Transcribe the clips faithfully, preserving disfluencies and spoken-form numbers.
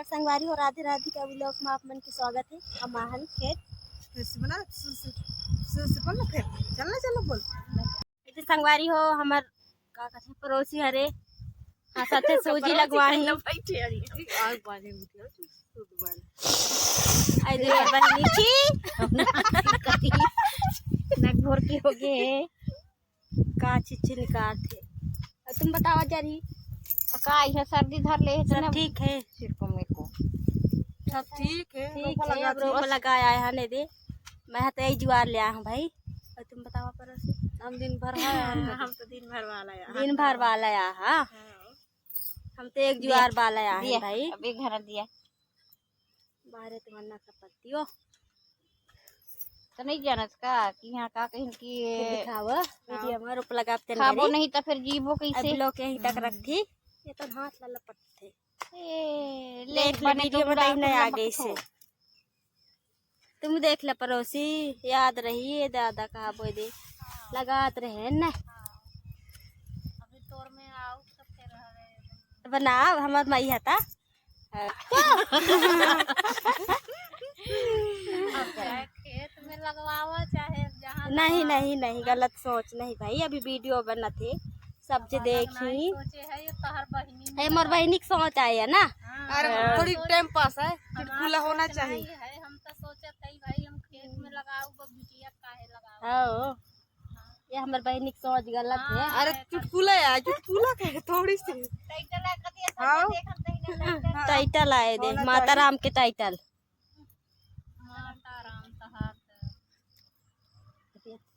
संगवारी हो, राधे राधे का vlog में आप मन के स्वागत है। हम आहन खेत। फिर से बना, फिर से, फिर से बोल ना, फिर चलना, चलो बोल। इधर संगवारी हो, हमर का कहते हैं, पड़ोसी हरे, हाँ, साथे सूजी लगवाही। आग बाजे उठिया, तू, तू बाजे। आई दे बहिनी छी। नक भोर के हो गए। का चिच्ची निकालत हे। अउ तुम बतावा जरी। का इहे सर्दी धर ले हे, सब ठीक है? सिर को मेरे को। सब ठीक है, ठीक है। रोपा लगाया है ने दे। मैं हा तो यही जुआर ले आया हूँ भाई। अउ तुम बतावा पड़ोसी। हम दिन भर है, हम तो दिन भर वाला है। दिन भर वाला है, हाँ। हम तो एक जुआर वाला है भाई। अभी घर दिया। बाहरे तो मन्ना का पत्तियों। तो नहीं जानत का कि यहाँ का कहीं कि फिर दिखावा, वीडियो में रोप लगाते खाबो नहीं। नहीं तो फिर जीवो कैसे? अब लोग यहीं तक रखती, ये तो हाथ ला लपटते। ए, ले देख ले, बने वीडियो तो में उड़ा नहीं आ गई से। तुम देख ले पड़ोसी, याद रही ये दादा कहा बोल दे, लगात रहे न। अभी तोर में आओ, सब के रह रहे हैं। बनाओ, हमार माई हता। अब चाहे खेत में लगवावा, चाहे जहाँ नहीं, लगवावा। नहीं, नहीं, गलत सोच नहीं भाई, अभी वीडियो बनत हे, सब जे देखी। सोचे है ये तोहर बहिनी है, मोर बहिनी के सोच आए है ना। हाँ। अरे हाँ। थोड़ी टाइम पास है, चुटकुला होना चाहिए। है, हम तो सोचत है भाई, हम खेत में लगाओ, वो बिटिया काहे लगाओ। हाँ। ये हमर बहिनी के सोच गलत है। अरे चुटकुला है, चुटकुला के थोड़ी सी। टाइटल है, कथी है, सब हाँ। देखत नहीं ना, टाइटल। टाइटल आए दे, होना माता चाहिए। राम के टाइटल। माता राम तहार।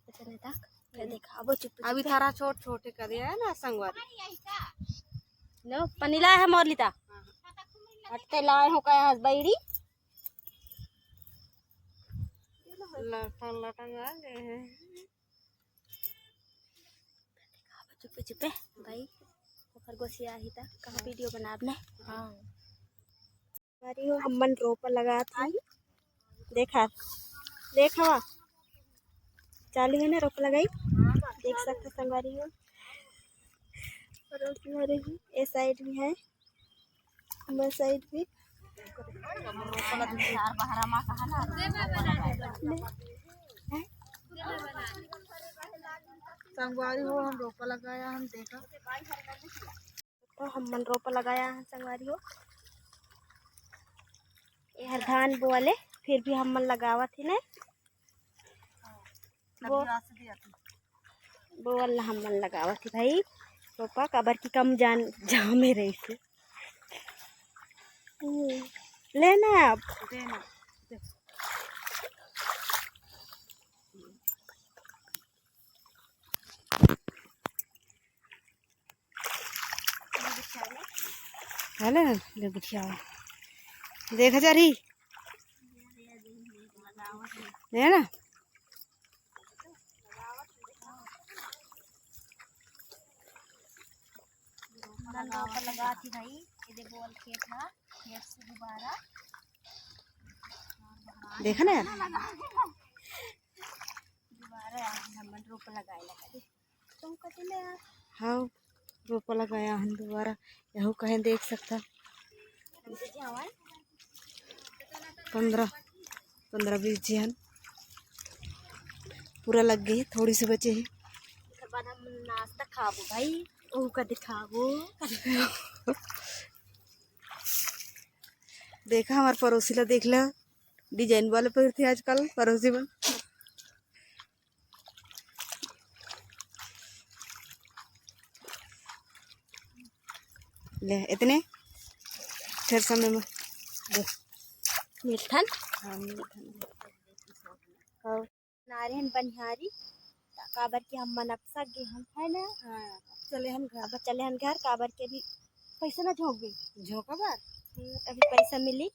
इतने तक, फिर देखा, अब चुप, अभी चुप। थारा छोट छोटे कर दिया है ना संगवारी। लो, पनीला है मोरलिता। हटते लाए हो का हस बैरी? लटन लटन आ गए हैं। चुपे चुपे भाई, ओकर गोसिया ही था, कहाँ वीडियो बनाब ने? हाँ। संगवारी हो, हमन रोपा लगात ही। देखा, देखा, चालू है ना रोपा लगाई, देख सकते संगवारी हो। रोपा लगाई, ए साइड भी है। हमर साइड भी। संगवारी हो, हम रोपा लगाया, हम देखा। तो हमन रोपा लगाया है संगवारी हो। ये हर धान बोअले, फिर भी हमन लगावत ही ने। बो-, बोअल ला हमन लगावत ही भाई रोपा, काबर की कम जान जामे रहिसे। हम्म, लेना है आप। है ना, ले बिटिया। देख जा रही। है ना? लगा थी भाई, ये दे बोल खेत ना, खेत से दोबारा। देखा ना यार? दोबारा हमन रोप लगाए लगा दे। तुम कति ले आ? हाँ, रोपा लगाया हन दोबारा, यहू कहें देख सकता। पंद्रह, पंद्रह बीस जी हन पूरा लग गई, थोड़ी सी बचे ही। एकर बाद हम नाश्ता खाबो भाई, ओहू का दिखाबो। देखा हमार पड़ोसी ला, देख ले, डिजाइन वाले पहिरथे आजकल पड़ोसी मन। ले, इतने फिर समय में दे। मिलथन? हाँ, मिलथन। हाँ। नारे हन बनिहारी, त काबर के हमन अब सक गे हन, है ना? हाँ, अब चले हन घर। अब चले हन घर, काबर के अभी पैसा ना झोंक गई। झोंका बर? हम्म, अभी पैसा मिली,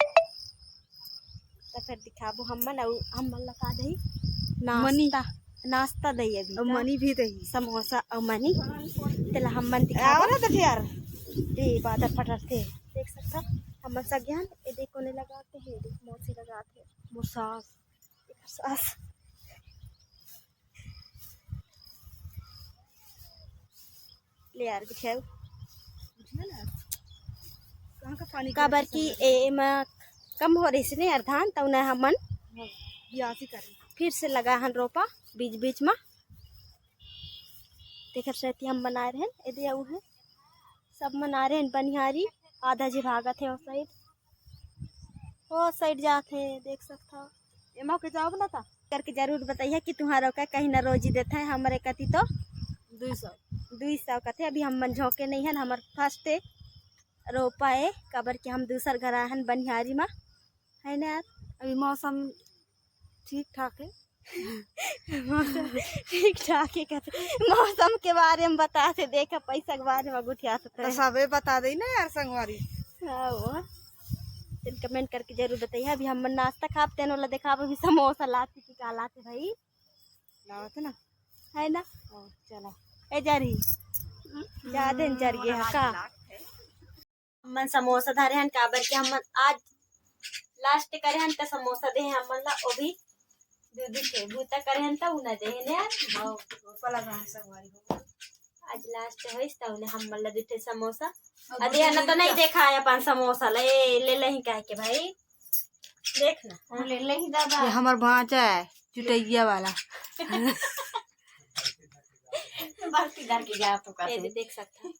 त फिर दिखाबो हमन, अउ हमन ला का दही? मनी। नाश्ता, नाश्ता दही अभी अउ त। मनी भी दही। समोसा अउ मनी, तेला हमन दिखाबो। आवा ना त फिर। ए, बादर पटरथे। देख सकता, हमन सक गे हन, ए देख कोने लगाथे, ए देख मौसी लगाथे। मोर सास। सास। ले यार, बिछाओ। कहाँ का पानी काबर की ए, एमा कम हो रहिस ने यार धान, तौन हमन बियासी करे। फिर से लगा हन रोपा बीच बीच मा। देखत रहती हम बनाए रहन, एदे अउ है सब मन आ रहे हैं बनिहारी। आधा जी भागत है ओ साइड, ओ साइड जात है, देख सकता। एमा के जाओ ना ता। करके जरूर बताइए कि तुम्हारा का कहीं ना रोजी देता है हमरे कति तो। दुई सौ। दुई सौ कथे। अभी हम मन झोंके नहीं है, हमर फर्स्ट रोपा है, काबर कि हम दूसर घर आए हन बनिहारी मा, है ना यार? अभी मौसम ठीक ठाक है। मौसम ठीक ठाक है कथे। मौसम के बारे में बता से, देखा पैसा के बारे में गुठिया सकते तो हैं। सबे बता दे ना यार संगवारी। हाँ वो। तेन कमेंट करके जरूर बताइए। अभी हम नाश्ता खाब, तेन वाला देखाब, अभी समोसा लाती कि का लाते भाई। लावत ना। है ना? ओ, चला। ए जा रही। ज्यादा जर गया है का? हमन समोसा धरे हन, काबर के हमन आज लास्ट करे हन, त समोसा दे हमन ला, ओ भी दू दू ठे। बूता करे हन, त उ ना दे ने यार। हाँ, रोपा लगा है संगवारी हो। आज लास्ट होइस, त उन्हें हमन ला दू ठे समोसा। अब अदे ना तो नहीं देखा है अपन समोसा ले, ले लही कह के भाई। देख ना। हाँ, ले लही दादा। ये हमर भांचा है, चुटैया वाला। बस इधर के जा तो ये काफी। देख सकता है।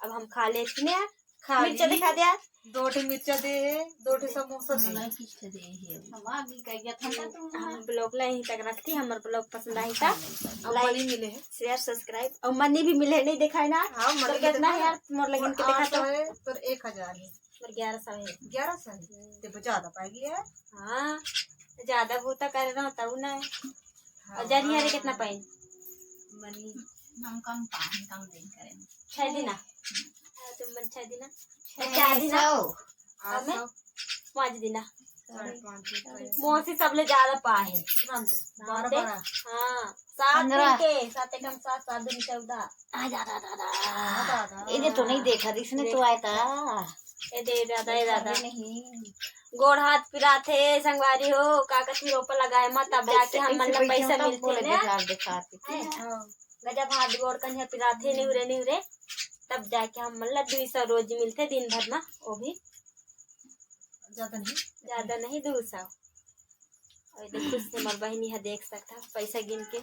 अब हम खा लेते हैं। खा मिर्चा ली। दिखा दे यार। दो ठे मिर्चा दे, दो ठे समोसा दे। हमारा भी कह गया था ना तुम। हम ब्लॉग ला यहीं तक रखती, हमर ब्लॉग पसंद आई था। अब like, बनी मिले हैं। Share, subscribe और मनी भी मिले, नहीं दिखाए ना। हाँ, मनी तो भी कितना है दिखा। यार, मोर लगिन के और देखा तो। आठ सौ है, तो एक हजार है। मोर ग्यारह सौ है। ग्यारह सौ है? हम्म। ते ज्यादा पाएगी यार। हाँ, ज्यादा बूता करे ना तब ना। हाँ। और जरिया रे कितना पाई? मनी। हम कम पाए, कम नहीं करें। छह दिन आ? हाँ, तुम मन छह दिन आ? छह चार दिन आ? सौ। और मैं? आठ सौ। पाँच दिन आ? साढ़े पाँच सौ। मौसी सबले ज्यादा पाए है। बारह, बारह। हाँ, सात दिन पंद्रह। के, सात एकम सात, सात दूनी चौदह। आ, दादा, दादा। हाँ, दादा। ये तो नहीं देखा, इसने तो आया था। ए दे दादा, ए दादा। नहीं। गोड़ हाथ पिराथे संगवारी हो, का कथी रोपा लगाए मा, तब जाके हमन ला पैसा मिलथे ना। हाँ। गजब हाथ गोड़ कन्हिया पिराथे, निहुरे निहुरे, तब जाके हमन ला दुई सौ रोज मिलथे दिन भर मा, वो भी ज्यादा नहीं। ज्यादा नहीं, दो सौ। और देखो, इसने मोर बहिनी है, देख सकता, पैसा गिन के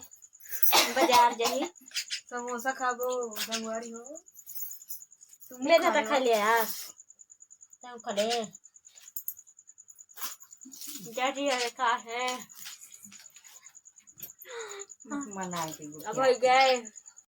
बाजार जाही। समोसा खाबो, संगवारी हो। तुम मेरे खा तो लो। खा लिया यार। तुम खा ले। जा जी, अरे का है? मना के अब हो गए।